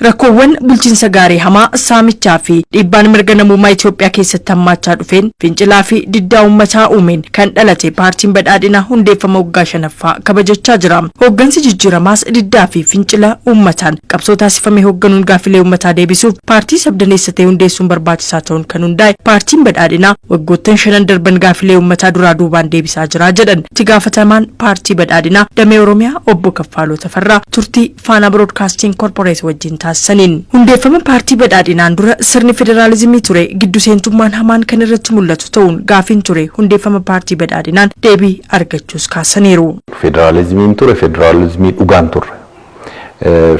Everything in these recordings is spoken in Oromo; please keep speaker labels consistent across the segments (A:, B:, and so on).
A: Rakkoowwan bulchiinsa gaarii hamaa, saamichaa fi dhiibbaan mirga namummaa Itoophiyaa keessatti hammaachaa dhufeen fincilaa fi diddaa uummataa uumeen kan dhalate Paartiin Badhaadhinaa hundeeffama waggaa shanaffaa kabajachaa jira. Hooggansi jijjiiramaas diddaa fi fincila uummataan qabsoo taasifame hoogganuun gaaffilee uummataa deebisuuf paartii sabdaneessa ta'e hundeessuun barbaachisaa ta'uun kan hundaa'e Paartiin Badhaadhinaa waggoottan shanan darban gaaffilee uummataa duraa duubaan deebisaa jira jedhan itti gaafatamaan Paartii Badhaadhinaa damee Oromiyaa Obbo Kaffaaloo Tafarraa turtii Faanaa Biroodkaastiin Korporeet wajjin taasisaniin. Hundeeffama Paartii Badhaadhinaan dura sirni federaalizimii ture giddu seentummaan hamaan kan irratti mul'atu ta'uun gaafiin ture hundeeffama Paartii Badhaadhinaan deebii argachuus kaasaniiru.
B: Federaalizimiin ture federaalizimii dhugaan turre.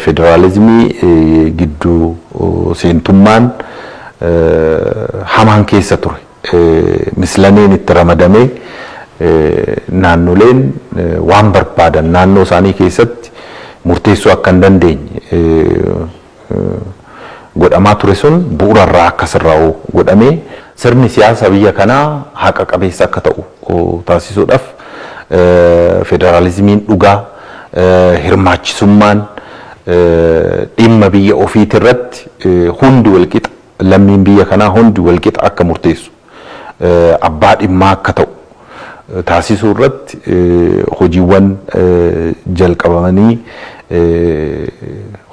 B: Federaalizimii giddu seentummaan hamaan keessa ture. Mislaneen itti ramadamee naannoleen waan barbaadan naannoo isaanii keessatti murteessuu akka hin dandeenye godhamaa ture sun bu'uurarraa akka sirraa'u godhamee, sirni siyaasa biyya kanaa haqa qabeessa akka ta'u taasisuudhaaf federaalizimiin dhugaa, hirmaachisummaan dhimma biyya ofiitii irratti hundi walqixa, lammiin biyya kanaa hundi walqixa akka murteessu, abbaa dhimmaa akka ta'u taasisuu irratti hojiiwwan jalqabamanii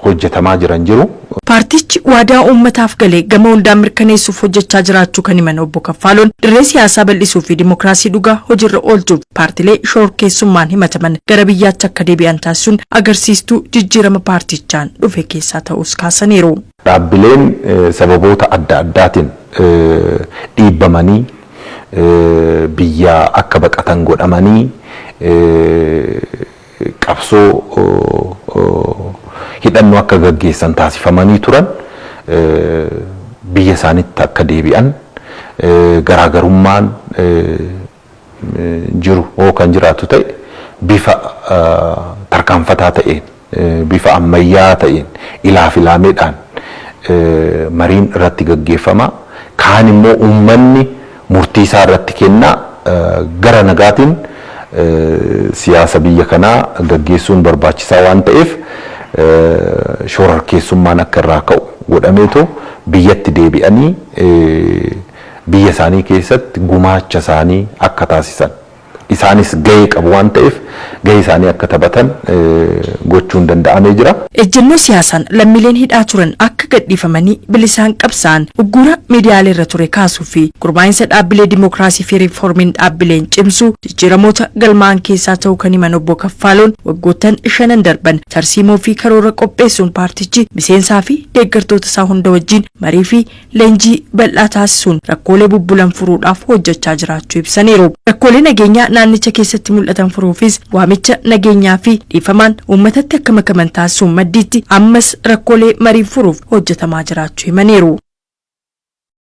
B: hojjetamaa jiran jiru.
A: Paartichi waadaa uummataaf galee gama hundaan mirkaneessuuf hojjechaa jiraachuu kan himan Obbo Kaffaaloon, dirree siyaasaa bal'isuu fi dimookiraasii dhugaa hojiirra oolchuuf paartilee shororkeessummaan himataman gara biyyaatti akka deebi'an taasisuun agarsiistuu jijjiirama paartichaan dhufe keessaa ta'us kaasaniiru.
B: Dhaabbileen sababoota adda addaatiin dhiibbamanii biyya akka baqatan godhamanii qabsoo hidhannoo akka gaggeessan taasifamanii turan biyya isaaniitti akka deebi'an, garaagarummaan jiru hoo kan jiraatu ta'e bifa tarkaanfataa ta'een, bifa ammayyaa ta'een, ilaaf ilaameedhaan mariin irratti gaggeeffama. Kaan immoo uummanni murtii isaa irratti kennaa gara nagaatiin siyaasa biyya kanaa gaggeessuun barbaachisaa waan ta'eef shororkeessummaan akka irraa ka'u godhameetu biyyatti deebi'anii biyya isaanii keessatti gumaacha isaanii akka taasisan, isaanis gahee qabu waan ta'eef gahee isaanii akka taphatan gochuun danda'amee jira.
A: Ejjennoo siyaasaan lammiileen hidhaa turan akka gadhiifamanii bilisaan qabsaa'an, uggura miidiyaalee irra ture kaasuu fi gurmaa'insa dhaabbilee dimookiraasii fi riiformiin dhaabbileen cimsuu jijjiiramoota galmaa'an keessaa ta'uu kan himan Obbo Kaffaaloon, waggoottan shanan darban tarsiimoo fi karoora qopheessuun paartichi miseensaa fi deeggartoota isaa hunda wajjin marii fi leenjii bal'aa taasisuun rakkoolee bubbulan furuudhaaf hojjechaa jiraachuu ibsaniiru. Rakkoolee nageenyaa naannicha keessatti mul'atan furuufis waamicha nageenyaa fi dhiifamaan uummatatti akka makaman taasisuun maddiitti ammas rakkoolee marii furuuf hojjetamaa jiraachuu himaniiru.